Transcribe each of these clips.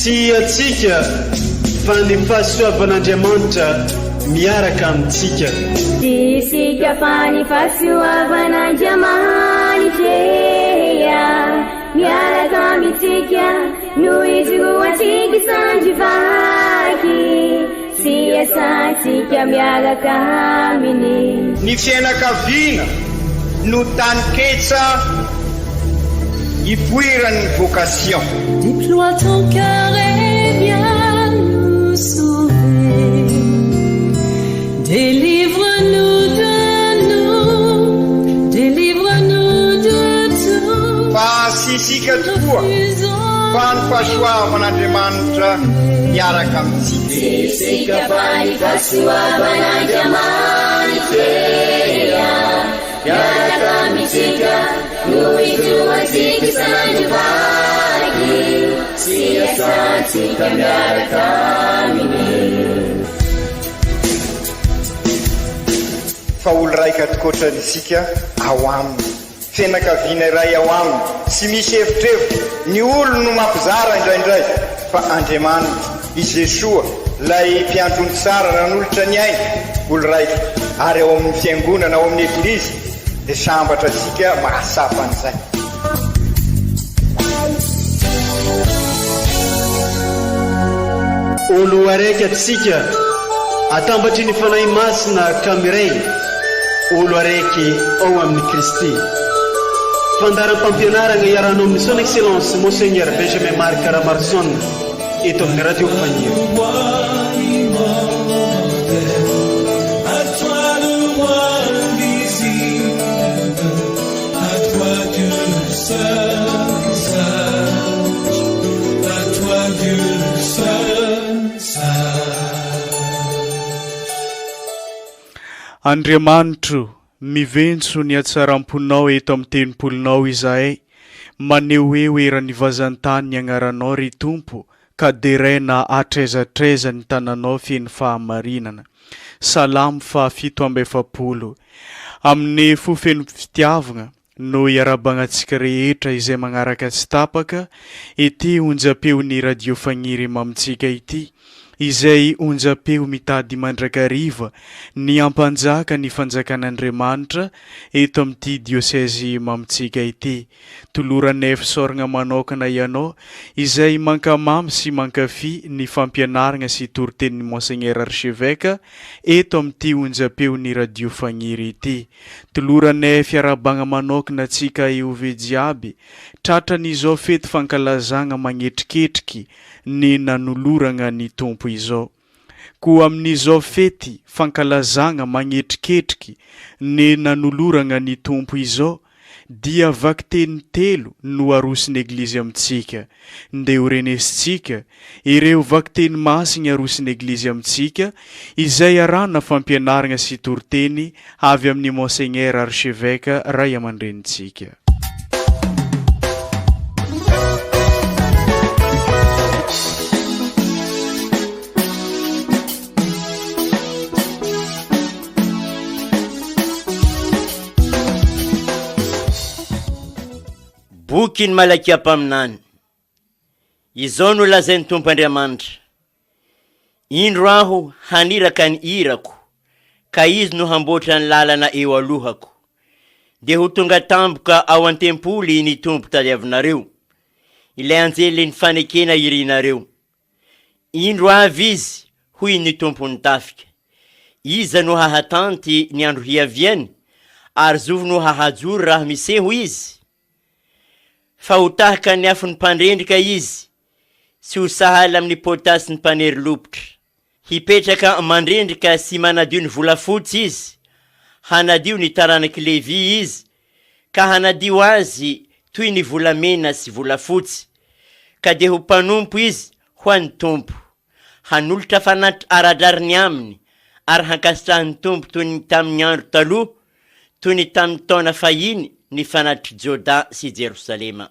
Tsy antsika fa ny fahasoavan'Andriamanitra miaraka amintsika. Tsy isika fa ny fahasoavan'Andriamanitra miaraka amintsika no ijoroantsika sandry vaky sy iasantsika miaraka aminy. Ny fiainakaviana no taninketsa ipoiran'ny vocation. Déploie ton cœur et viens nous sauver. Délivre-nous de nous, délivre-nous de tout. Fa tsy isika tokoa fa ny fahasoavan'Andriamanitra miaraka amintsika. Tsy isika fa ny fahasoavan'Andriamanitra miaraka amintsika no ijoroantsika isan'andro vaky sy iasantsika miaraka aminy. Fa olo raika tokoatrany isika ao aminy. Fianakaviana iray ao aminy, tsy misy evitrevitra, ny olony no mampizara indraindray, fa Andriamanitra, i Jesoa, ilay Mpiandry ondry tsara nanolotra ny ainy, olo raika, ary ao amin'ny Fiangonana, ao amin'ny Eglizy, dia sambatra isika mahatsapa an'izay. Olo araiky atsika atambatry ny Fanahy Masina ka miray olo araiky ao amin'i Kristy. Fandaharam-pampianaragna iarahanao amin'ny Son Excellence Monseigneur Benjamin Marc Ramaroson eto amin'ny Radio Fagniry. Andriamanitro, miventso ny hatsaram-ponao eto amin'ny tempolinao izahay, manehoeho eran'ny vazan-tany ny agnaranao, ry Tompo, ka deraina hatraiza hatraiza ny tananao feno fahamarinana. Salamo faha 47. Amin'ny fo feno fitiavagna, no iarahabagna antsika rehetra izay magnaraka tsy tapaka ity onjam-peon'ny Radio Fagniry mamintsika ity, izay onjam-peo mitady mandrakariva ny hampanjaka ny fanjakan'Andriamanitra eto amin'ity diosezy mamintsika ity. Toloranay fisaoragna manokana ianao izay mankamamy sy mankafy ny fampianaragna sy toritenin'i Monseigneur Archevêque eto amin'ity onjam-peon'ny Radio Fagniry ity. Toloranay fiarahabagna manokana antsika EOV jiaby tratran'izao fety fankalazagna magnetriketriky ny nanoloragna ny Tompo izao. Koa amin'izao fety fankalazagna magnetriketriky ny nanoloragna ny Tompo izao dia vakiteny telo no aroson'ny Eglizy amintsika. Ndeha ho renesintsika ireo vakiteny masigny aroson'ny Eglizy amintsika izay arahana fampianaragna sy toriteny avy amin'i Monseigneur Archevêque Ray aman-drenintsika. Bokin'i Malakia mpaminany. Izao no lazain'ny Tompo Andriamanitra, Indro Aho haniraka ny irako, ka izy no hamboatra ny lalana eo alohako. Dia ho tonga tampoka ao an-tempoly ny Tompo tadiavinareo, ilay anjelin'ny fanekena irinareo. Indro avy izy, hoy ny Tompon'ny tafika. Iza no hahatanty ny andro hiaviany, ary zovy no hahajoro raha miseho izy? Fa ho tahaka ny afon'ny mpandrendrika izy, sy ho sahala amin'ny potasin'ny mpanery lopotra. Hipetraka mandrendrika sy manadio ny volafotsy izy, hanadio ny taranak'i Levy izy, ka hanadio azy toy ny volamena sy volafotsy, ka dia ho mpanompo izy ho an'ny Tompo. Hanolotra fanatitra ara-drariny aminy ary hankasitrahan'ny Tompo toy ny tamin'ny andro taloha, toy ny tamin'ny taona fahiny ny fanatitr'i Jodà sy Jerosalema.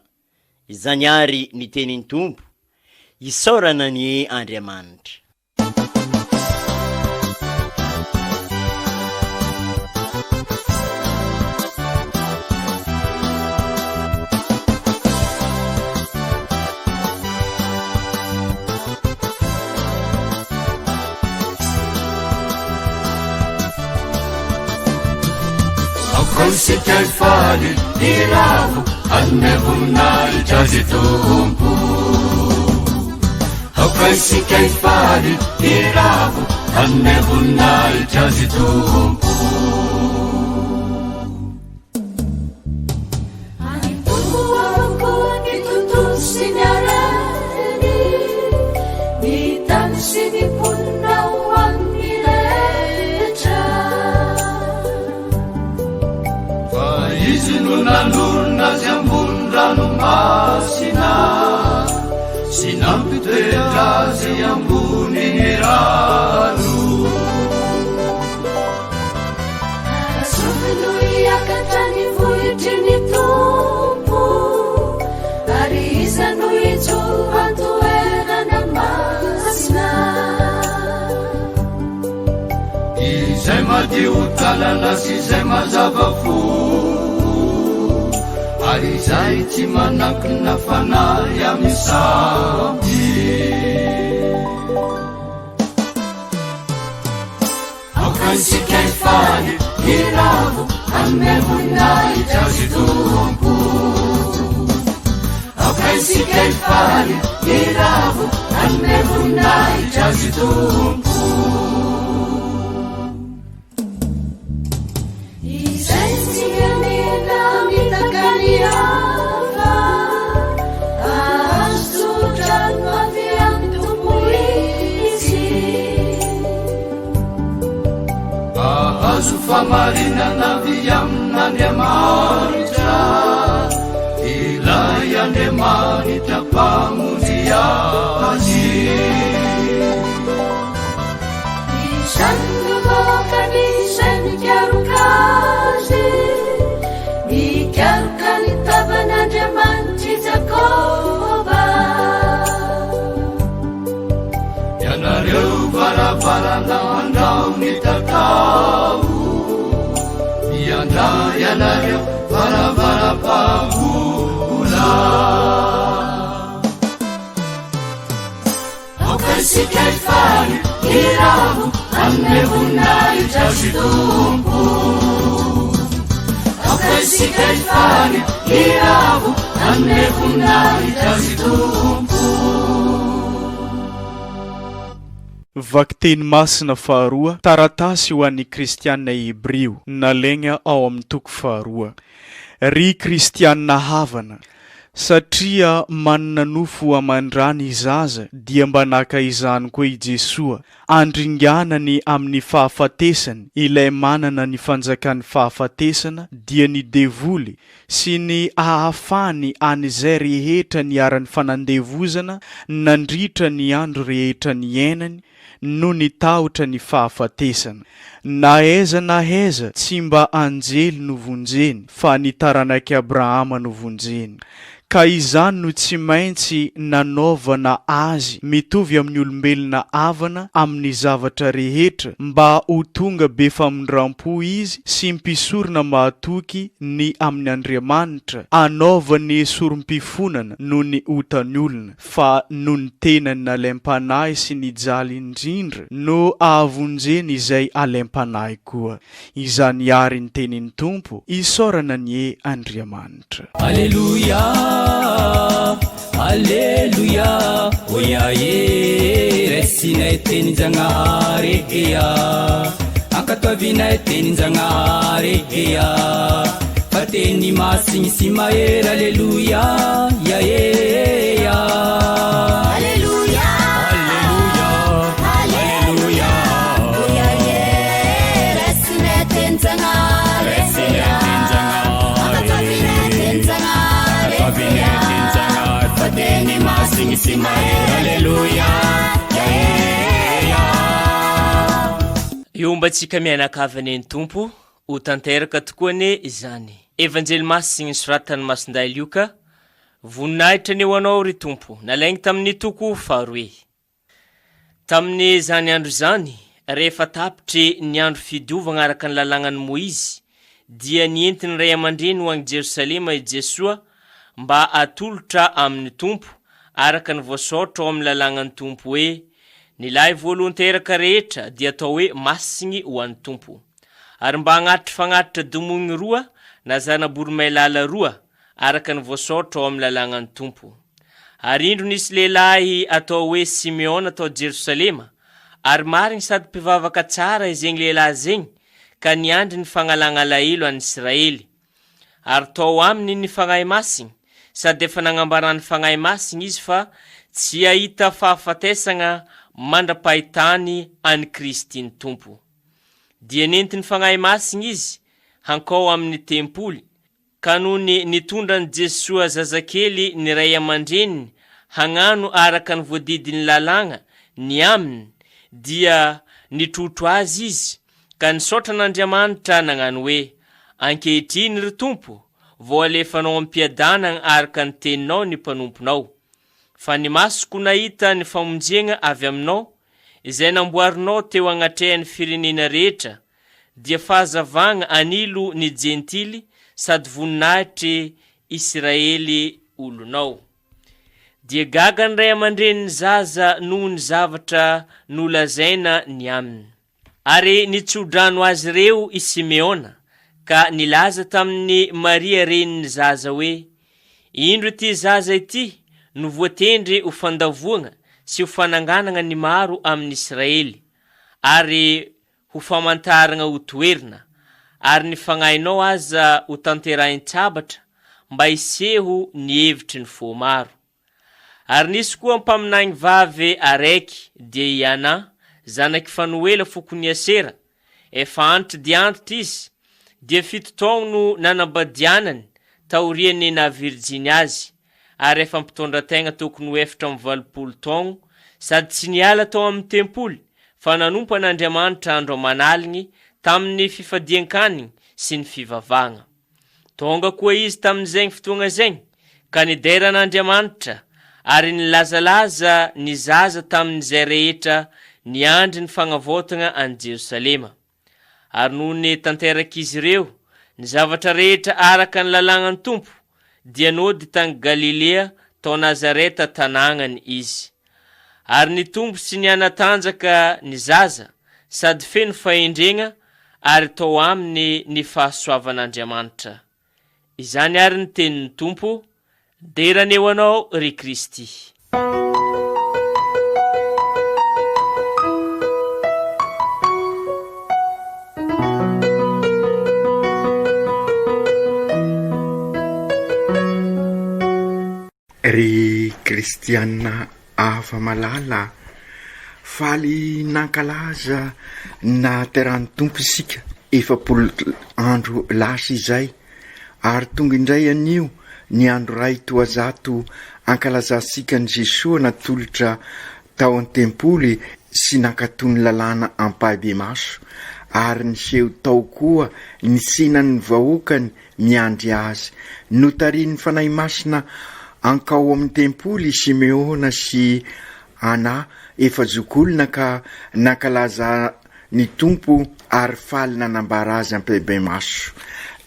Izany àry ny tenin'ny Tompo, Isaorana anie Andriamanitra. Aoka isika hifaly, hiravo, hanome voninahitra Azy Tompo. Aoka isika hifaly, hiravo, hanome voninahitra Azy Tompo. Any Tompo avokoa ny tontolo sy ny hareny, ny tany sy ny mponina ho an'ny rehetra. Fa Izy no nanorina azy ambony ranomasina sy nampitoetra azy ambony ny rano. Sofy no hiakatra ny vohitry ny Tompo, ary iza no hijoro an-toerana masina? Izay madio tanana sy izay mazava fo, ary izay tsy manankina fanahy amin'ny sampy. Aoka isika hifaly, hiravo, hanome voninahitra Azy Tompo. Aoka isika hifaly, hiravo, hanome voninahitra Azy Tompo. Izay tsy mianina mitaka ny hafa, ahazo tsodrano avy amin'ny Tompo izy. Ahazo famarinana avy amin'Andriamanitra, ilay Andriamanitra Mpamonjy azy. Izany no vahoakany izay mikaroka Azy, mikaroka ny tavan'Andriamanitr'i Jakoba. Ianareo varavarana andrao ny tatao, miandrà ianareo varavaram-pahola. Aoka isika hifaly, hiravo, hanome voninahitra Azy Tompo. Aoka isika hifaly, hiravo, hanome voninahitra Azy Tompo. Vakiteny masina faharoa, taratasy ho an'ny kristiana Hebrio, nalaigna ao amin'ny toko faharoa. Ry kristiana havana, Satria manana nofo aman-dra ny zaza dia mba naka izany koa i Jesoa, andringanany amin'ny fahafatesany ilay manana ny fanjakan'ny fahafatesana dia ny devoly sy ny ahafahany an'izay rehetra niharan'ny fanandevozana nandritra ny andro rehetra niainany noho ny tahotra ny fahafatesana. Na aiza na aiza tsy mba anjely no vonjeny fa ny taranak'i Abrahama no vonjeny. Ka izany no tsy maintsy nanaovana azy mitovy amin'ny olombelona havana amin'ny zavatra rehetra mba ho tonga be famindrampo izy sy mpisorona mahatoky ny amin' Andriamanitra anaovany sorom-pifonana noho ny otan'ny olona. Fa noho ny tenany nalaim-panahy sy nijaly indrindra no ahavonjeny izay alaim-panahy koa. Izany àry ny tenin'ny Tompo, isaorana anie Andriamanitra. Aleloia, Aleloia, oia e, raisinay tenin-Jagnahary ea, ankatoavinay tenin-Jagnahary ea, fa teny masigny sy mahery, Aleloia, ia e ia. Aleloia, Aleloia, Aleloia, oia e, raisinay tenin-Jagnahary Raisinay ea, tenin-Jagnahary. ankatoavinay tenin-Jagnahary Ankatoavinay ea, tenin-Jagnahary, fa teny masigny sy mahery, Aleloia, ia e ia. Eo mba antsika mianakavy anie ny Tompo, ho tanteraka tokoa anie izany. Evanjely Masiny nosoratan'i Masindahy Lioka, Voninahitra anie ho Anao, ry Tompo, nalaigny tamin'ny toko faharoe. Tamin'izany andro izany, rehefa tapitry ny andro fidiovagna araka ny lalàgnan'i Môizy, dia nientin'ny ray aman-dreny ho agny Jerosalema i Jesoa mba hatolotra amin'ny Tompo, araka ny voasaotra ao amin'ny lalàgnan'ny Tompo hoe, Ny lahy voalohan-teraka rehetra dia atao hoe masigny ho an'ny Tompo. Ary mba hagnatitry fagnatitra domoigny roa na zana-boromailala roa, araka ny voasaotra ao amin'ny lalàgnan'ny Tompo. Ary indro nisy lehilahy atao hoe Simeona tao Jerosalema, ary marigny sady mpivavaka tsara izegny lehilahy zegny, ka niandry ny fagnalagna alahelo an'i Israely. Ary tao aminy ny Fagnahy Masigny, sady efa nagnambaran'ny Fagnahy Masigny izy fa tsy hahita fahafatesagna mandra-pahitany an'i Kristy ny Tompo. Dia nentin'ny Fagnahy Masigny izy hankao amin'ny tempoly, ka nony nitondra an'i Jesoa zazakely ny ray aman-dreniny hagnano araka ny voadidin'ny lalàgna ny aminy, dia nitrotro azy izy, ka nisaotra an'Andriamanitra nagnano hoe, Ankehitriny, ry Tompo, vao alefanao am-piadanagna araka ny teninao ny mpanomponao. Fa ny masoko nahita ny famonjegna avy aminao, izay namboarinao teo agnatrehan'ny firenena rehetra, dia fahazavagna anilo ny Jentily sady voninahitr'i Isiraely olonao. Dia gaga ny ray aman-drenin'ny zaza noho ny zavatra nolazaina ny aminy. Ary nitso-drano azy ireo i Simeona, ka nilaza tamin'i Maria renin'ny zaza hoe, Indro ity zaza ity no voatendry ho fandavoagna sy ho fananganagna ny maro amin'i Israely, ary ho famantaragna ho toerina, ary ny fagnahinao aza ho tanterahin-tsabatra mba hiseho ny hevitry ny fo maro. Ary nisy koa mpaminany vavy araiky, dia i Ana, zanak'i Fanoela fokon'i Asera, efa antitra dia antitra izy, dia fito taogno no nanambadianany taorian'ny naha-virjiny azy, ary efa mpitondra-tegna tokony ho 84 taogno, sady tsy niala tao amin'ny tempoly, fa nanompo an'Andriamanitra andro aman'aligny tamin'ny fifadian-kanigny sy ny fivavahagna. Tonga koa izy tamin'izegny fotoagna zegny, ka nidera an'Andriamanitra, ary nilazalaza ny zaza tamin'izay rehetra niandry ny fagnavaotagna an'i Jerosalema. Ary nony tanterak'izy ireo ny zavatra rehetra araka ny lalàgnan'ny Tompo, dia nody tany Galilea tao Nazareta tanàgnany izy. Ary nitombo sy nihanatanjaka ny zaza, sady feno fahendregna, ary tao aminy ny fahasoavan'Andriamanitra. Izany àry ny tenin'ny Tompo, Dera anie ho Anao, ry Kristy. Ry kristiana hava-malala, faly nankalaza ny nahaterahan'ny Tompo isika 40 andro lasa izay, ary tonga indray anio ny andro iray toa zato ankalazantsika an'i Jesoa natolotra tao an-tempoly sy nankatò ny lalàna ampahibemaso, ary niseho tao koa ny tsenan'ny vahoakany miandry azy. Notarihin'ny Fanahy Masina hankao amin'ny tempoly i Simeona sy Ana efa zokiolona ka nankalaza ny Tompo ary faly nanambara Azy ampahibemaso.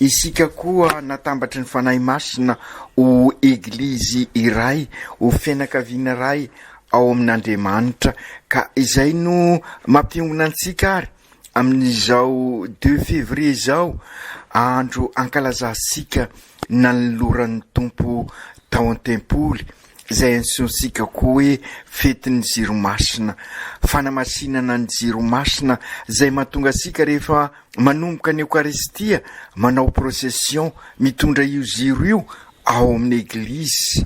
Isika koa natambatry ny Fanahy Masina ho Eglizy iray, ho fianakaviana iray ao amin'Andriamanitra, ka izay no mampiombona antsika ary Amin'izao deux février izao, andro ankalazantsika nanoloran'ny Tompo tao an-tempoly, izay antsointsika koa hoe fetin'ny jiro masina. Fanamasinana ny jiro masina izay mahatonga antsika rehefa manomboka ny Eokaristia manao procession mitondra io jiro io ao amin'ny eglizy.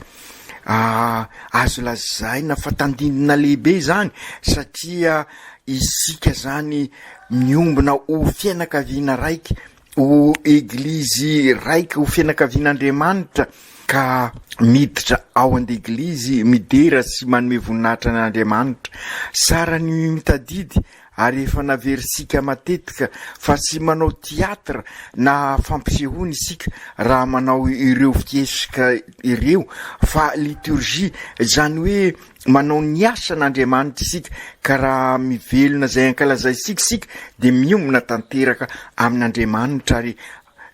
Azo lazaina fa tandindona lehibe izany satria isika zany miombona ho fianakaviana raiky, ho eglizy raiky, ho fianakavian'Andriamanitra ka miditra ao an-deglizy midera sy manome voninahitra an'Andriamanitra. Tsara ny mitadidy ary efa naverintsika matetika fa tsy manao théâtre na fampisehoana isika raha manao ireo fihetsika ireo fa liturgie, izany hoe manao ny asan'Andriamanitra isika ka raha mivelona izay ankalazaintsika isika dia miombona tanteraka amin'Andriamanitra ary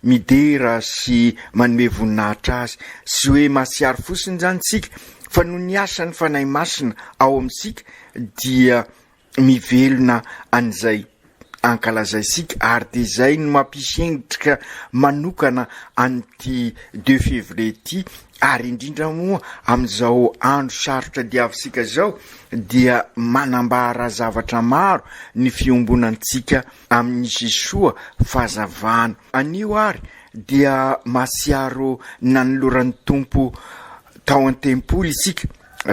midera sy manome voninahitra azy, tsy hoe mahatsiaro fotsiny izany isika fa noho ny asan'ny Fanahy Masina ao amintsika dia mivelona an'izay. ankalazaintsika ary dia izay no mampisy endrika manokana an'ity deux février ity ary indrindra moa amin'izao andro sarotra diavintsika izao dia manambara zavatra maro ny fiombonantsika amin'i Jesoa fahazavana. Anio ary dia mahatsiaro nanoloran'ny Tompo tao an-tempoly isika,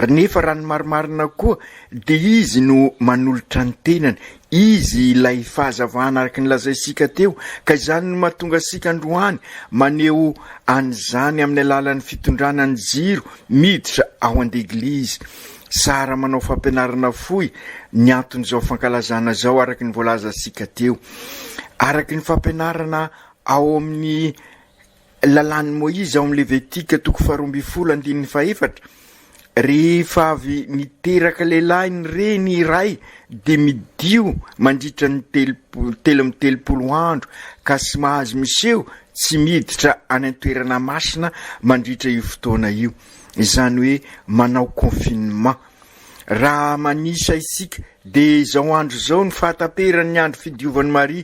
nefa raha ny marimarina koa dia Izy no manolotra ny tenany, Izy ilay fahazavana araka ny lazaintsika teo, ka izany no mahatonga antsika androany maneho an'izany amin'ny alalan'ny fitondrana ny jiro miditra ao an-deglizy. Tsara manao fampianarana fohy ny anton'izao fankalazana izao araka ny voalazantsika teo. Araka ny fampianarana ao amin'ny Lalàn'i Môizy ao amin'ny Levitika toko faharoambinifolo andininy fahefatra, rehefa avy niteraka lehilahy ny reny iray dia midio mandritra ny 33 andro ka tsy mahazo miseho tsy miditra any an-toerana masina mandritra io fotoana io, izany hoe manao confinement. Raha manisa isika dia izao andro izao ny fahataperan'ny andro fidiovan'i Maria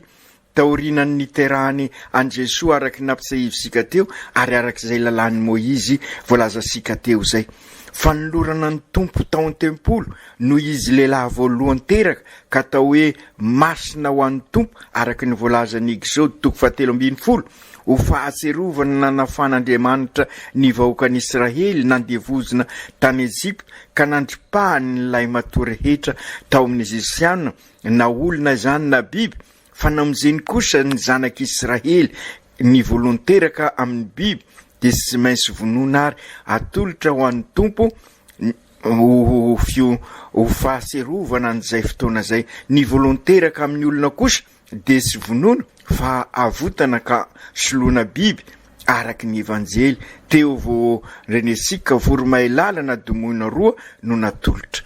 Taorianan'ny niterahany an'i Jesoa araka ny nampitsiahivintsika teo ary araka izay lalàn'i Môizy voalazantsika teo izay. Fanolorana ny Tompo tao an-tempoly noho izy lehilahy voalohany teraka ka atao hoe masina ho an'ny Tompo araka ny voalazan'ny Ekzody toko fahatelo ambinifolo ho fahatsiarovana nanafan'Andriamanitra ny vahoakan'Israely nandevozina tany Egypta ka nandripahany ny lahimatoa rehetra tao amin'ny Egyptiana na olona izany na biby, fa namonjeny kosa ny zanak' Israely, ny voalohany teraka amin' ny biby dia tsy maintsy vonoina ary atolotra ho an' ny Tompo ho ho fahatsiarovana an' izay fotoana izay. Ny voalohany teraka amin' ny olona kosa dia tsy vonoina fa avotana ka soloina biby araka ny Evanjely teo vao renesika voromailala na domoina roa no natolotra.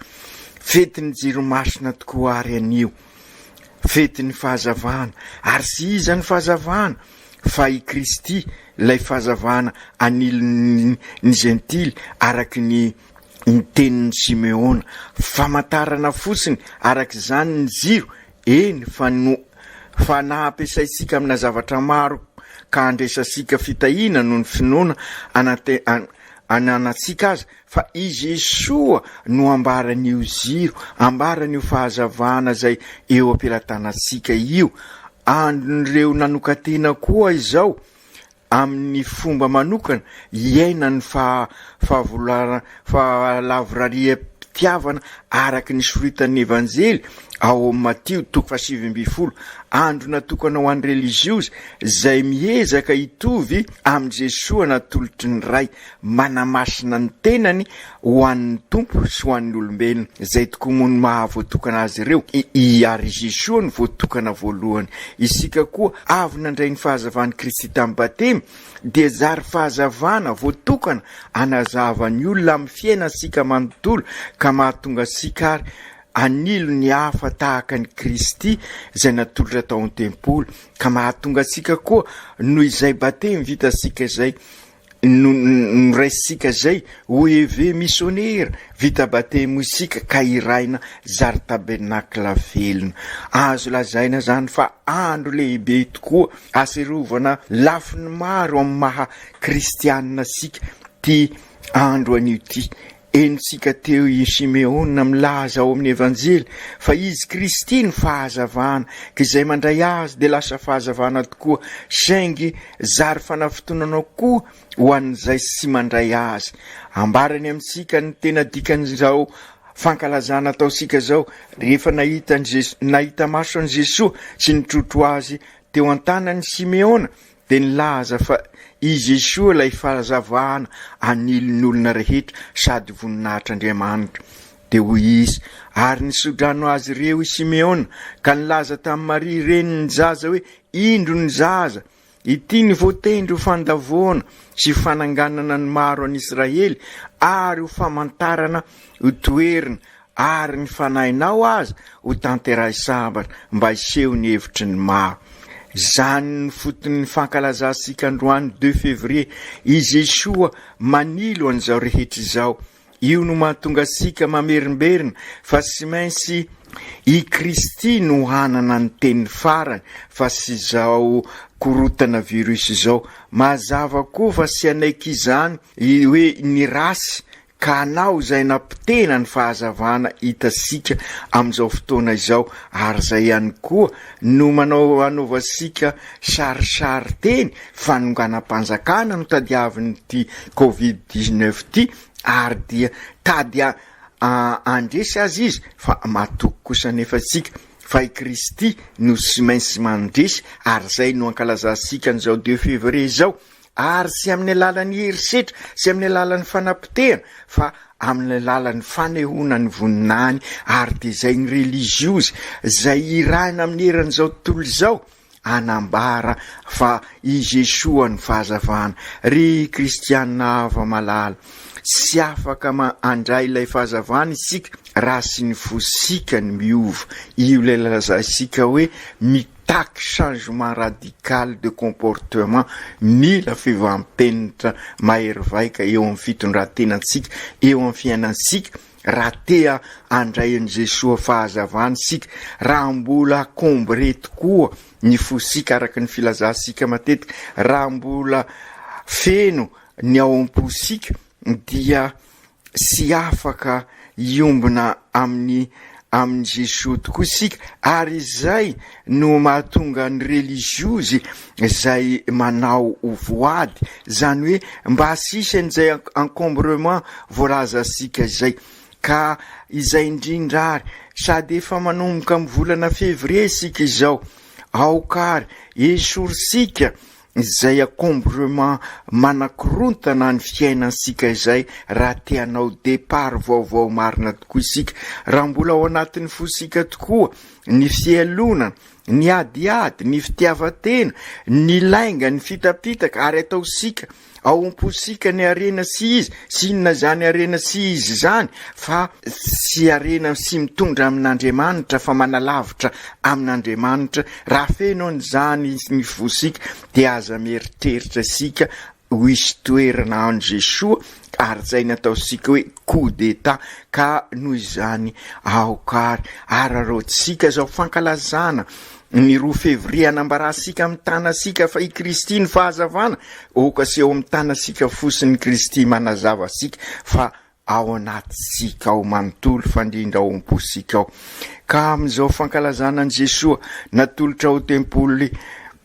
Fetin'ny jiro masina tokoa àry anio, fetin'ny fahazavana, ary tsy iza ny fahazavana fa i Kristy ilay fahazavana anilin'ny ny Jentily araka ny ny tenin'i Simeona. Famantarana fotsiny araka izany ny jiro Eny fa no fa na ampiasaintsika amina zavatra maro ka andraisantsika fitahiana noho ny finoana anante ananantsika aza fa i Jesoa no ambaran'io jiro, ambaran'io fahazavana izay eo am-pelatanantsika io. Andron'ireo nanokan-tena koa izao amin'ny fomba manokana hiaina ny fahalavorariam-pitiavana araka ny soritan'ny Evanjely ao amin'ny Matio toko fahasivy ambinifolo, andro natokana ho an'ny reliziozy izay miezaka hitovy amin'i Jesoa natolotry ny Ray, manamasina ny tenany ho an'ny Tompo sy ho an'ny olombelona. Izay tokoa moa no maha voatokana azy ireo, i ary Jesoa no voatokana voalohany. Isika koa, avy nandray ny fahazavan'i Kristy tamin'ny batemy, dia zary fahazavana voatokana hanazava ny olona amin'ny fiainantsika manontolo ka mahatonga antsika ary hanilo ny hafa tahaka an'i Kristy izay natolotra tao an-tempoly, ka mahatonga antsika koa noho izay batemy vitantsika izay no noraisintsika izay ho eve misonera vita batemy isika ka hiraina zary tabernakla velona. Azo lazaina izany fa andro lehibe tokoa aserovana lafiny maro amin'ny maha kristianina antsika ity andro anio ity. Henontsika teo i Simeona milaza ao amin'ny Evanjely fa Izy Kristy no fahazavana, ka izay mandray Azy dia lasa fahazavana tokoa, saingy zary fanafintohinana koa ho an'izay tsy mandray Azy. Ambarany amintsika ny tena dikan'izao fankalazana ataontsika izao, rehefa nahita an'i Jeso, nahita maso an'i Jesoa sy nitrotro Azy teo an-tanan'i Simeona, dia nilaza fa i Jesoa ilay fahazavana anilin'ny olona rehetra sady voninahitr'Andriamanitra. Dia hoy izy, Ary nisodrano azy ireo i Simeona, ka nilaza tamin'i Maria renin'ny zaza hoe, Indro ny zaza, ity ny voatendry ho fandavoana sy fananganana ny maro an'Israely ary ho famantarana ho toerina Ary ny fanahinao aza ho tanterahy sambatra mba hiseho ny hevitry ny maro. Izany no foton'ny fankalazantsika androany deux février. I Jesoa manilo an'izao rehetra izao. Io no mahatonga antsika mamerimberina fa tsy maintsy. I Kristy no hanana ny teny farany fa sy izao korotana virus izao. Mazava koa fa sy hanaiky izany hoe ny race ka hanao izay napotehina ny fahazavana hitasika amin'izao fotoana izao ary izay ihany koa no manao hanaovasika sarisary teny fanonganam-panjakana no tadiavin'ity covid 19 ity ary dia tady handresy aza izy fa matoky kosa anefa isika fa i Kristy no tsy maintsy mandresy ary izay no ankalazantsika an'izao deux février izao ary tsy amin'ny alalan'ny herisetra sy amin'ny alalan'ny fanapotehana fa amin'ny alalan'ny fanehoana ny voninahiny ary dia izay ny reliziozy izay irahina amin'ny eran'izao tontolo izao hanambara fa i Jesoa no fahazavana. Ry kristiana hava-malala, tsy afaka handray ilay fahazavana isika raha tsy ny fosika no miova. Io ilay lazaintsika hoe mitaky changement radical de comportement, mila fiovam-penitra mahery vaika eo amin'ny fitondran-tenantsika, eo amin'ny fiainantsika, Raha te handray an'i Jesoa fahazavana isika, raha mbola combré tokoa ny fosika araka ny filazantsika matetika, raha mbola feno ny ao am-posika dia tsy afaka hiombona amin'ny amin'i Jesoa tokoa isika ary izay no mahatonga ny reliziozy izay manao voady, izany hoe mba asisy an'izay encombrement voalazantsika izay, ka izay indrindra ary sady efa manomboka amin'ny volana février isika izao, aoka ary esorintsika izay encombrement manakorontana ny fiainantsika izay raha te hanao départ vaovao marina tokoa isika, raha mbola ao anatin'ny fosika tokoa ny fialonana, ny adiady, ny fitiavan-tena, ny lainga, ny fitapitaka ary ataosika ao am-posika ny harena sy izy, tsy inona izany harena sy izy izany fa tsy harena sy mitondra amin'Andriamanitra fa manalavitra amin'Andriamanitra, raha feno an'izany ny fosika dia aza mieritreritra isika ho hisy toerana any Jesoa ary izay ny ataontsika hoe coup d'etat ka noho izany aoka ary araraotintsika izao fankalazana ny roa fevrier hanambarantsika amin'ny tanantsika fa i Kristy ny fahazavana, aoka sy eo amin'ny tanantsika fotsiny Kristy manazava antsika fa ao anatintsika ao manontolo fa indrindra ao am-pontsika ao. Ka amin'izao fankalazana an'i Jesoa natolotra ao tempoly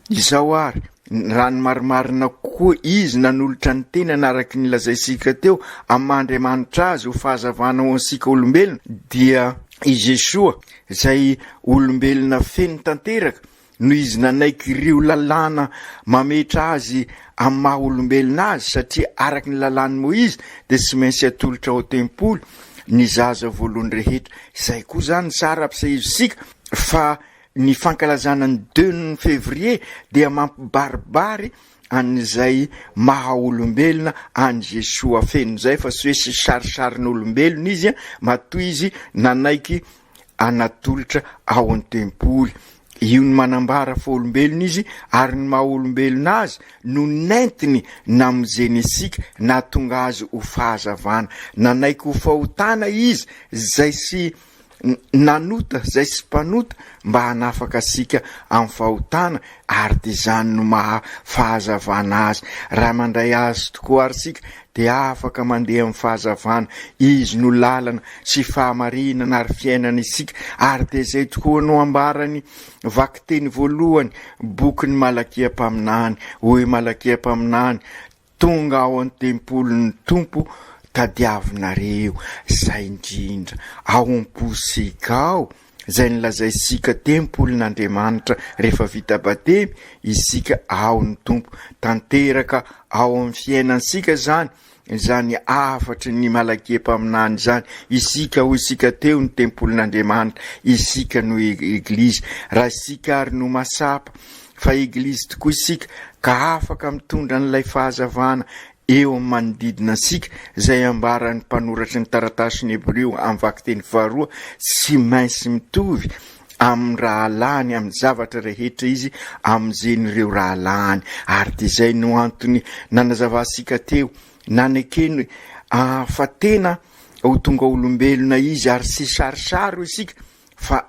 izao ary, raha ny marimarina kokoa, Izy nanolotra ny tenany araka ny lazaintsika teo, amin'ny maha Andriamanitra Azy ho fahazavana ho antsika olombelona, dia i Jesoa izay olombelona feno tanteraka, noho izy nanaiky ireo lalàna mametra azy amin'ny maha olombelona azy, satria araka ny lalàn'i Moizy dia tsy maintsy atolotra ao an-tempoly ny zaza voalohany rehetra. Izay koa izany tsara ampisehizintsika fa ny fankalazana ny deux février dia mampibaribary an'izay maha olombelona an'i Jesoa feno izay fa tsy hoe sy sarisarin'olombelona izy matoa izy nanaiky anatolotra ao an-tempoly. Io ny manambara fa olombelona izy ary ny maha olombelona azy no nentiny namonjeny antsika nahatonga azy ho fahazavana. Nanaiky ho fahotana izy izay sy nanota izay sy mpanota mba hanafaka antsika amin'ny fahotana ary dia izany no maha fahazavana azy. Raha mandray azy tokoa ary isika dia afaka mandeha amin'ny fahazavana, Izy no lalana sy fahamarinana ary fiainana isika, ary dia izay tokoa no ambarany vakiteny voalohany bokin'i Malakia mpaminany, hoy Malakia mpaminany, Tonga ao an-tempolin'ny Tompo tadiavinareo, izay indrindra ao am-posika ao, izay nolazaintsika tempolin'Andriamanitra rehefa vita batemy isika ao ny Tompo, tanteraka ao amin'ny fiainantsika izany, izany hafatry ny Malakia mpaminany izany, isika hoy isika teo ny tempolin'Andriamanitra, isika no Eglizy, raha isika ary no masapa fa Eglizy tokoa isika ka afaka mitondra an'ilay fahazavana eo amin'ny manodidina antsika, izay ambaran'ny mpanoratry ny taratasin'ny Hebreo amin'ny vakiteny faharoa, tsy maintsy mitovy amin'ny rahalahiny amin'ny zavatra rehetra izy amonjen'ireo rahalahiny. Ary dia izay no antony nanazavantsika teo, nanekeny fa tena ho tonga olombelona izy ary tsy sarisary hoy isika. fa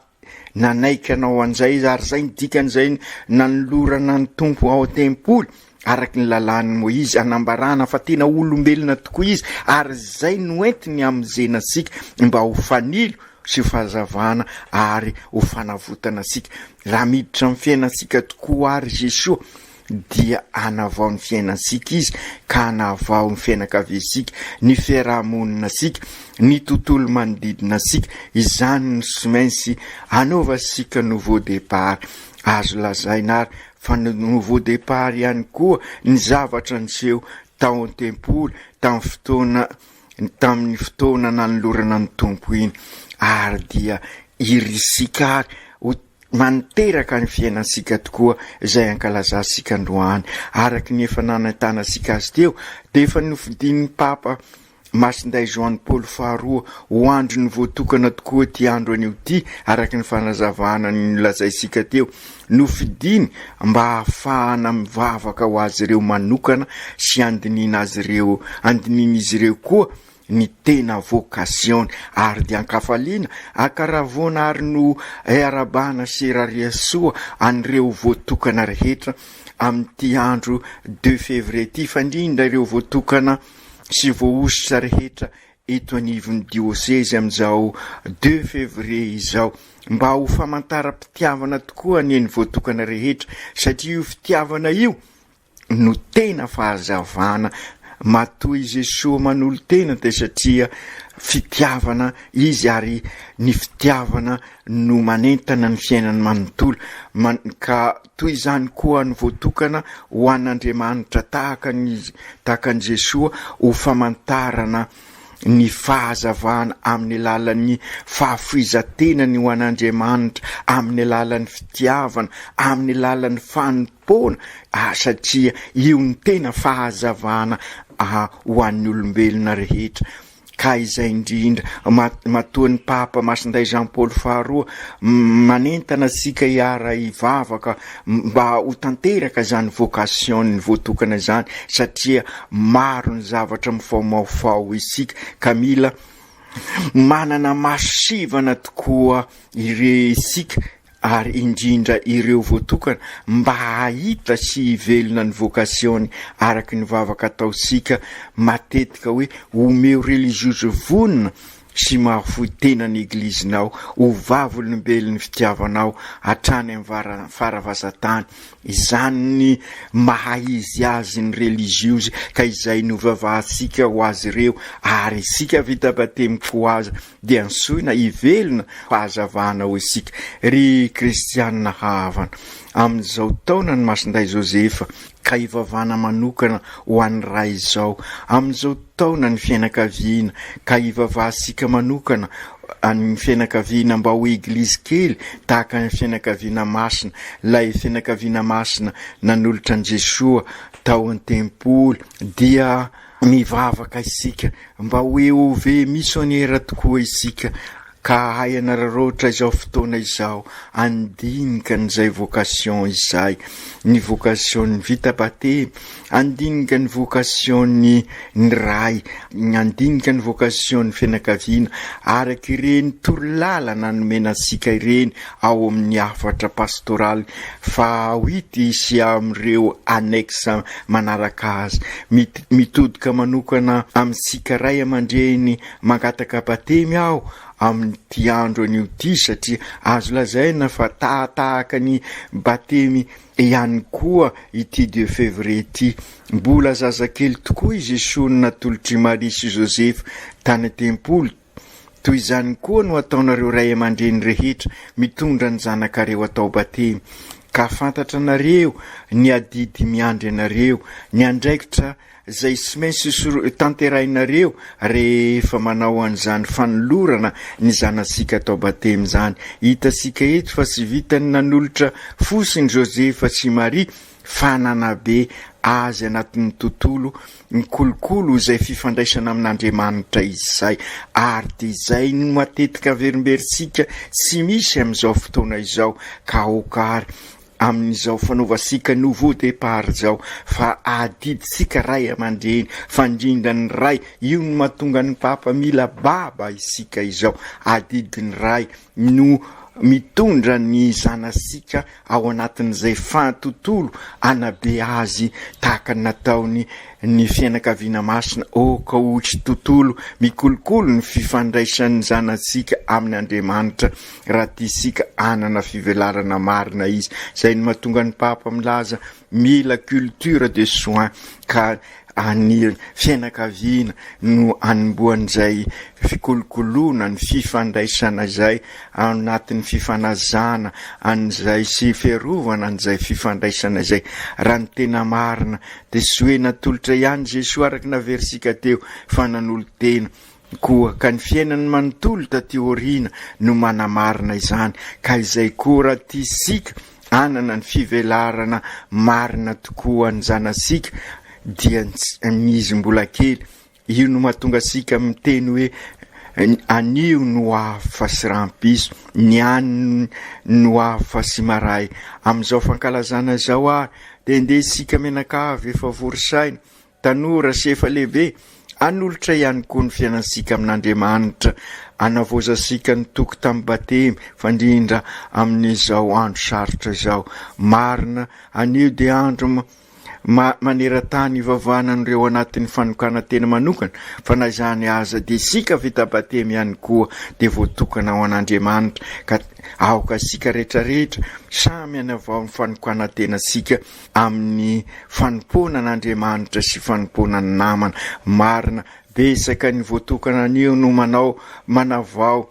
nanaiky hanao an'izay izy ary izay ny dikan'izay nanolorana ny Tompo ao an-tempoly araka ny lalàn'i Moizy hanambarana fa tena olombelona tokoa izy ary izay no entiny hamonjena antsika mba ho fanilo sy ho fahazavana ary ho fanavotana antsika. Raha miditra amin'ny fiainantsika tokoa ary Jesoa dia hanavao ny fiainantsika Izy ka hanavao ny fiainakaviantsika, ny fiaraha-moninantsika, ny tontolo manodidina antsika. Izany no tsy maintsy hanaovantsika nouveau départ. Azo lazaina ary fa nouveau départ ihany koa ny zavatra niseho tao an-tempoly tamin'ny fotoana tamin'ny fotoana nanolorana ny Tompo iny ary dia irisika ary ho manteraka ny fiainantsika tokoa izay ankalazantsika androany. Araka ny efa nanentanantsika azy teo dia efa nofidin'ny Papa Masindahy Joany Paoly faharoa ho andron'ny voatokana tokoa ity andro anio ity araka ny fanazavana nolazaintsika teo. Nofidiny mba hahafahana mivavaka ho azy ireo manokana sy handiniana azy ireo, handinian'izy ireo koa ny tena vocation-ny. Ary dia an-kafaliana, an-karavoana ary no iarahabana sy irariasoa an'ireo voatokana rehetra amin'ity andro deux février ity, fa indrindra ireo voatokana sy voahosotra rehetra eto anivon'ny diosezy amin'izao deux février izao mba ho famantaram-pitiavana tokoa anie ny voatokana rehetra satria io fitiavana io no tena fahazavana matoa i Jesoa manolo-tena dia satria fitiavana izy ary ny fitiavana no manentana ny fiainany manontolo ka toy izany koa ny voatokana ho an'Andriamanitra tahaka ny tahaka an'i Jesoa ho famantarana ny fahazavana amin'ny alalan'ny fahafoizan-tenany ho an'Andriamanitra amin'ny alalan'ny fitiavana amin'ny alalan'ny fanompoana satria io no tena fahazavana ho an'ny olombelona rehetra. Ka izay indrindra, matoa ny Papa Masindahy Jean Paul faharoa manentana antsika hiara-hivavaka mba ho tanteraka izany vocation-ny voatokana izany satria maro ny zavatra mifaomaofao isika ka mila manana maso sivana tokoa ire isika ary indrindra ireo voatokana mba hahita sy hivelona ny vocation-ny araka ny vavaka ataontsika matetika hoe omeo religiozy vonona sy mahafoy tena ny Eglizinao ho vavolombelon'ny fitiavanao hatrany amin'ny faravazantany. Izany ny maha izy azy ny religiozy ka izay novavahantsika ho azy ireo ary isika vita batemy koa aza dia antsoina hivelona fahazavana ho isika, ry kristianina havana, amin'izao taonan'i Masindahy Josefa, ka hivavahana manokana ho an'ny Ray izao, amin'izao taonan'ny fiainakaviana, ka hivavahantsika manokana an'ny fiainakaviana mba ho Eglizy kely tahaka ny fiainakaviana masina, ilay fiainakaviana masina nanolotra an'i Jesoa tao an-tempoly, dia mivavaka isika Mba ho EOV missionnaire tokoa isika ka hahay hanararaotra izao fotoana izao handinika an'izay vocation izay, ny vocation-n'ny vita batemy, handinika ny vocation-n'ny ny ray, handinika ny vocation-n'ny fianakaviana, araka ireny torolalana nomena antsika ireny ao amin'ny hafatra pastoraly fahaoity sy amin'ireo annexe manaraka azy. Mitodika manokana amintsika ray aman-dreny mangataka batemy aho amin'ity andro anio ity satria azo lazaina fa tahatahaka ny batemy ihany koa ity deux février ity. Mbola zazakely tokoa i Jesoa no natolotr'i Maria sy Josefa tany an-tempoly. Toy izany koa no ataonareo ray aman-dreny rehetra mitondra ny zanakareo atao batemy, ka fantatra anareo ny adidy miandry anareo, ny andraikitra izay tsy maintsy tanterahinareo rehefa manao an'izany fanolorana ny zanatsika atao batemy izany. Hitantsika eto fa tsy vitan'ny nanolotra fosiny Josefa sy Maria fa nanabe azy anatin'ny tontolo mikolokolo izay fifandraisana amin'Andriamanitra izay, ary dia izay no matetika averimberintsika tsy misy amin'izao fotoana izao, ka aoka ary amin'izao fanaovantsika nouveau départ izao fa adidintsika ray aman-dreny, fa indrindra ny ray, io no mahatonga ny Papa mila baba isika izao, adidin'ny ray no. mitondra ny zanasika ao anatin'izay fa tontolo hanabe azy tahaka ny nataony ny fianakaviana masina oh ka ho tsy tontolo mikolokolo ny fifandraisan'ny zanatsika amin' Andriamanitra raha tiasika hanana fivelarana marina izy izay no mahatonga ny Papa milaza mila culture de soins ka any fianakaviana no anombohan'izay fikolokoloana ny fifandraisana izay ao anatin'ny fifanazana an'izay sy fiarovana an'izay fifandraisana izay. Raha ny tena marina dia tsy hoe natolotra ihany Jesoa araka ny naverintsika teo fa nanolo-tena koa ka ny fiainany manontolo taty aoriana no manamarina izany ka izay koa raha tiasika hanana ny fivelarana marina tokoa ny zanasika dia ny izy mbola kely io no mahatonga asika miteny hoe anio no hafa sy rahampiso ny any no hafa sy maray amin'izao fankalazana izao ary dia ndeha isika mianakavy efa vory saina Tanora sy efa lehibe, hanolotra ihany koa ny fiainantsika amin'Andriamanitra, hanavaozantsika ny toky tamin'ny batemy, fa indrindra amin'izao andro sarotra izao. Marina, anio dia andro maneran-tany ivavahana an'ireo anatin'ny fanokanan-tena manokana, fa na izany aza dia isika vita batemy ihany koa dia voatokana ho an'Andriamanitra, ka aoka isika rehetrarehetra samy hanavao ny fanokanan-tenantsika amin'ny fanompoana an'Andriamanitra sy fanompoana ny namana. Marina, betsaka ny voatokana anio no manao manavao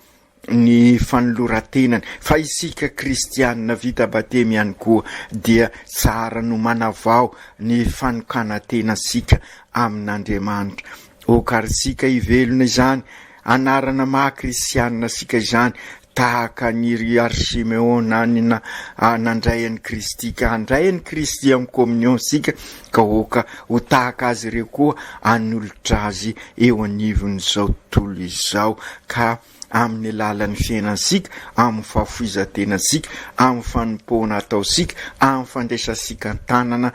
ny fanoloran-tenany, fa isika kristianina vita batemy ihany koa dia tsara no manavao ny fanokanan-tenantsika amin'Andriamanitra. Okarintsika hivelona izany anarana maha kristianina antsika izany Tahaka an' ry Arsimeona ny nandray an'i Kristy, ka handray an'i Kristy amin'ny kominio isika, ka aoka ho tahaka azy ireo koa hanolotra azy eo anivon'izao tontolo izao, ka amin'ny alalan'ny fiainantsika, amin'ny fahafoizan-tenantsika, amin'ny fanompoana ataontsika, amin'ny fandraisantsika an-tanana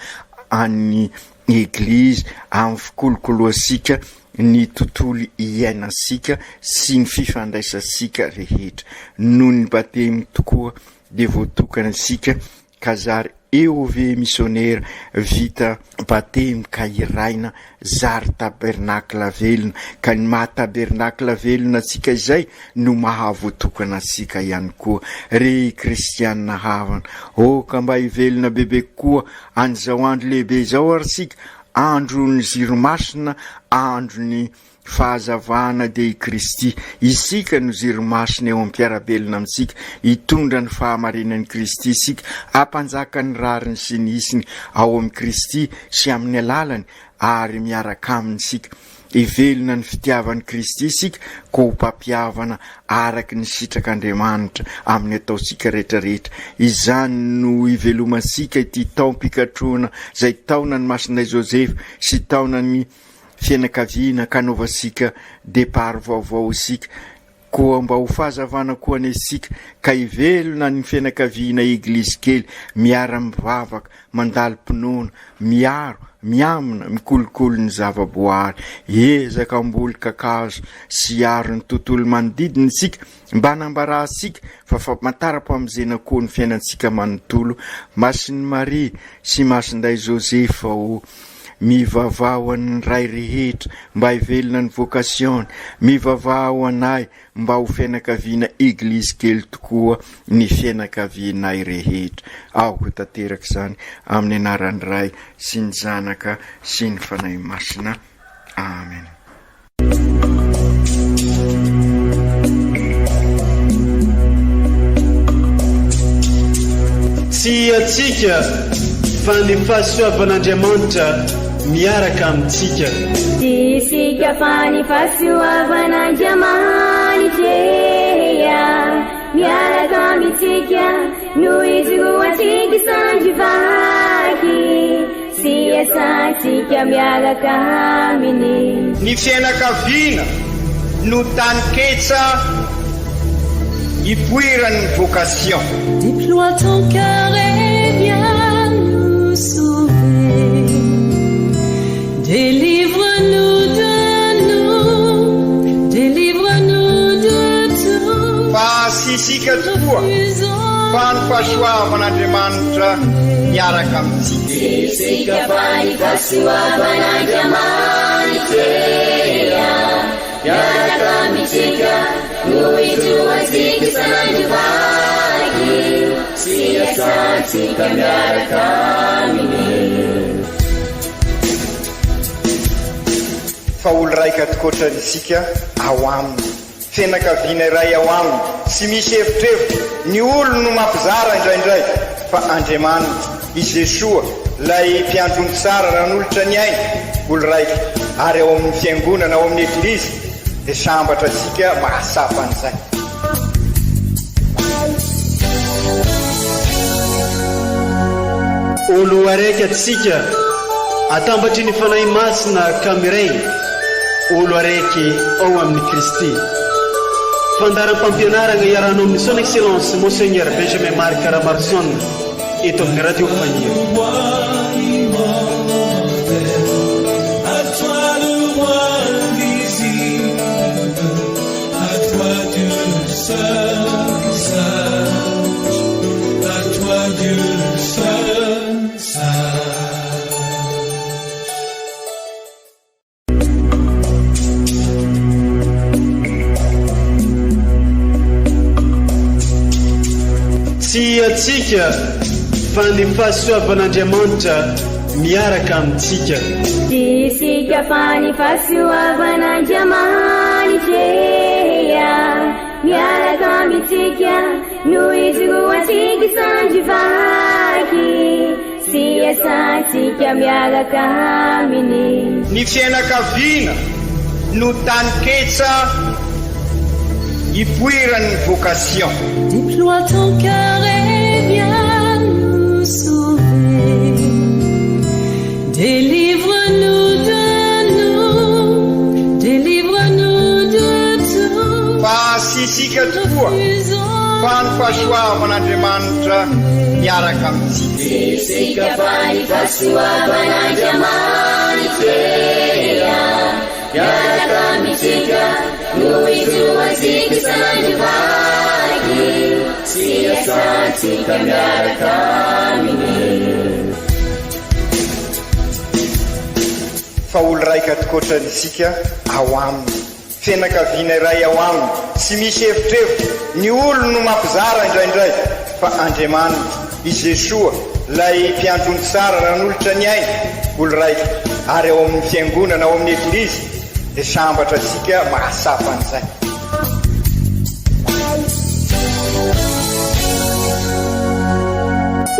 an'ny Eglizy, amin'ny fikolokoloantsika ny tontolo iainantsika sy ny fifandraisantsika rehetra. Noho ny batemy tokoa dia voatokana isika ka zary EOV misionera vita batemy ka hiraina zary tabernakla velona ka ny maha tabernakla velona antsika izay no maha voatokana antsika ihany koa. Ry kristiana havana, aoka mba hivelona bebe kokoa an'izao andro lehibe izao ary isika Andron'ny jiro masina, andron'ny fahazavana dia i Kristy. Isika no jiro masina eo amin'ny mpiara-belona amintsika. Hitondra ny fahamarinan'i Kristy isika, hampanjaka ny rariny sy ny hisiny ao amin'i Kristy sy amin'ny alalany ary miaraka aminy isika. Hivelona ny fitiavan'i Kristy isika, koa ho mpampihavana araka ny sitrak'Andriamanitra amin'ny ataontsika rehetra rehetra. Izany no hivelomantsika ity taom-pikatrohana izay taonan'i Masindahy Josefa sy taonan'ny fianakaviana ka hanaovantsika départ vaovao isika. Koa mba ho fahazavana koa anie isika ka hivelona ny fianakaviana Eglizy kely miara-mivavaka, mandalim-pinoana, miaro, miamina, mikolokolo ny zava-boahary. Hiezaka hamboly kakazo sy hiaro ny tontolo manodidina isika mba hanambarantsika fa famantaram-pamonjena koa ny fiainantsika manontolo. Masin'i Maria sy Masindahy Josefa ô! Mivavaha ho an'ny ray rehetra mba hivelona ny vocation-ny, mivavaha ho anay mba ho fianakaviana Eglizy kely tokoa ny fianakavianay rehetra. Aoka ho tanteraka izany amin'ny anaran'ny Ray sy ny Zanaka sy ny Fanahy Masina. Amen. Tsy antsika fa ny fahasoavan'Andriamanitra miaraka amintsika. Tsy isika fa ny fahasoavan'Andriamanitra miaraka amintsika no ijoroantsika sandry vaky. Sy iasantsika miaraka aminy. Ny fiainakaviana no taninketsa ipoiran'ny vocation. Déploie ton cœur et viens nous sauver Délivre-nous de nous, délivre-nous de tout Fa tsy. isika tokoa fa ny fahasoavan'Andriamanitra miaraka amintsika. Tsy isika fa ny fahasoavan'Andriamanitra miaraka amintsika no ijoroantsika isan'andro vaky sy iasantsika miaraka aminy. Fa olo raika tokoatra isika ao aminy. Fianakaviana iray ao aminy, tsy misy evitrevitra, ny olony no mampizara indraindray, fa Andriamanitra, i Jesoa, ilay mpiandry omby tsara nanolotra ny ainy, olo raika, ary ao amin'ny fiangonana, ao amin'ny Eglizy, dia sambatra isika mahatsapa an'izay. Olo araiky atsika atambatry ny Fanahy Masina ka miray olo araiky ao amin'i Kristy. Fandaharam-pampianaragna iarahanao amin'ny Son Excellence Monseigneur Benjamin Marc Ramaroson eto amin'ny Radio Faniry. Tsy antsika fa ny fahasoavan'Andriamanitra miaraka amintsika. Tsy isika fa ny fahasoavan'Andriamanitra miaraka amintsika no ijoroantsika isandry vaky sy iasantsika miaraka aminy. Ny fiainakaviana no taninketsa ipoiran'ny vocation. Déploie ton cœur et viens nous sauver. Délivre-nous de nous, délivre-nous de tout. Fa tsy isika tokoa fa ny fahasoavan'Andriamanitra miaraka amintsika. Tsy isika fa ny fahasoavan'Andriamanitra miaraka amintsika no ijoroantsika isan'andro vaky sy iasantsika miaraka aminy. Fa olo raika tokoatra isika ao aminy. Fianakaviana iray ao aminy, tsy misy evitrevitra, ny olony no mampizara indraindray, fa Andriamanitra, i Jesoa, ilay mpiandry omby tsara nanolotra ny ainy, olo raika, ary ao amin'ny fiangonana, ao amin'ny Eglizy, dia sambatra isika mahatsapa an'izay.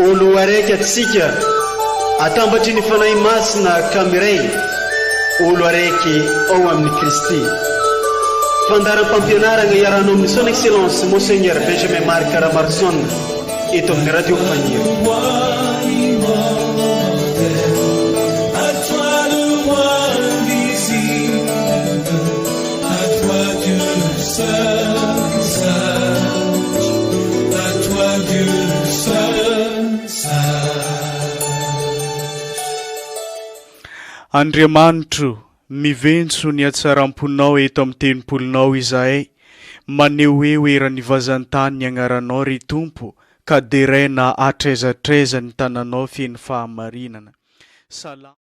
Olo araiky atsika atambatry ny Fanahy Masina ka miray olo araiky ao amin'i Kristy. Fandaharam-pampianaragna iarahanao amin'ny Son Excellence Monseigneur Benjamin Marc Ramaroson eto amin'ny Radio Faniry. Andriamanitro, miventso ny hatsaram-ponao eto amin'ny tempolinao izahay, manehoeho eran'ny vazan-tany ny agnaranao, ry Tompo, ka deraina hatraiza hatraiza ny tananao feno fahamarinana. Salamo.